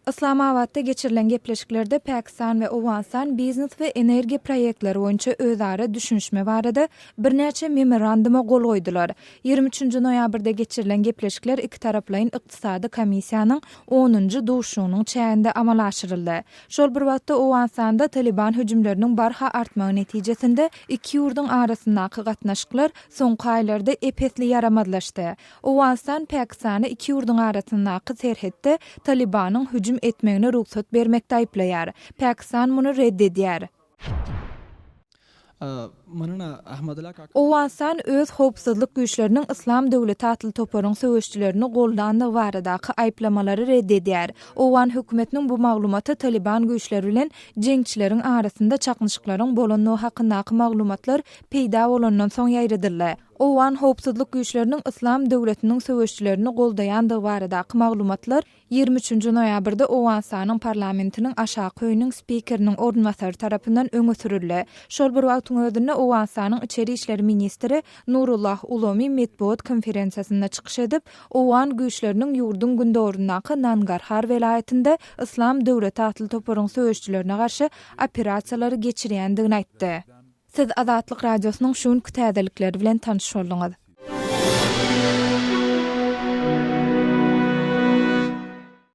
Yslamabatda geçirilen gepleşiklerde Pakistan we Owganystan biznes we energiýa proýektleri boýunça özara düşünişme barada birnäçe memoranduma gol goýdular. 23-nji noýabrda geçirilen gepleşikler ikitaraplaýyn ykdysady komissiýanyň onunjy duşuşygynyň çäginde amala aşyryldy. Şol bir wagtda, Owganystanda Talyban hüjümleriniň barha artmagy netijesinde iki ýurduň arasyndaky gatnaşyklar soňky aýlarda ep-esli ýaramazlaşdy. Owganystan Pakistany iki ýurduň arasyndaky serhetde Talybanyň hüjüm etmegine rugsat bermekde aýyplaýar. Pakistan muny red edýär. Owganystan öz howpsuzlyk güýçleriniň Yslam döwleti atly toparyň söweşçilerini goldandygy baradaky aýyplamalary red edýär. Owgan hökümetiniň bu maglumaty Talyban güýçleri bilen jeňçileriň arasynda çaknyşyklaryň bolandygy hakyndaky maglumatlar peýda bolandan soň ýaýradyldy. Owgan howpsuzlyk güýçleriniň Yslam döwletiniň söweşçilerini goldaýandygy baradaky maglumatlar 23 üçünji noýabrda Owganystanyň parlamentiniň aşaky öýüniň spikeriniň orunbasary tarapyndan öňe sürüldi. Şol bir wagtyň özünde Owganystanyň içeri işler ministri Nurullah Ulomi metbugat konferensiýasynda çykyş edip, owgan güýçleriniň ýurduň gündogaryndaky Nangarhar welaýatynda Yslam döwleti atly toparyň söweşçilerine garşy operasiýalary geçirýändigini aýtdy. Siz Azatlyk Radiosynyň şu günki täzelikleri bilen tanyş bolduňyz.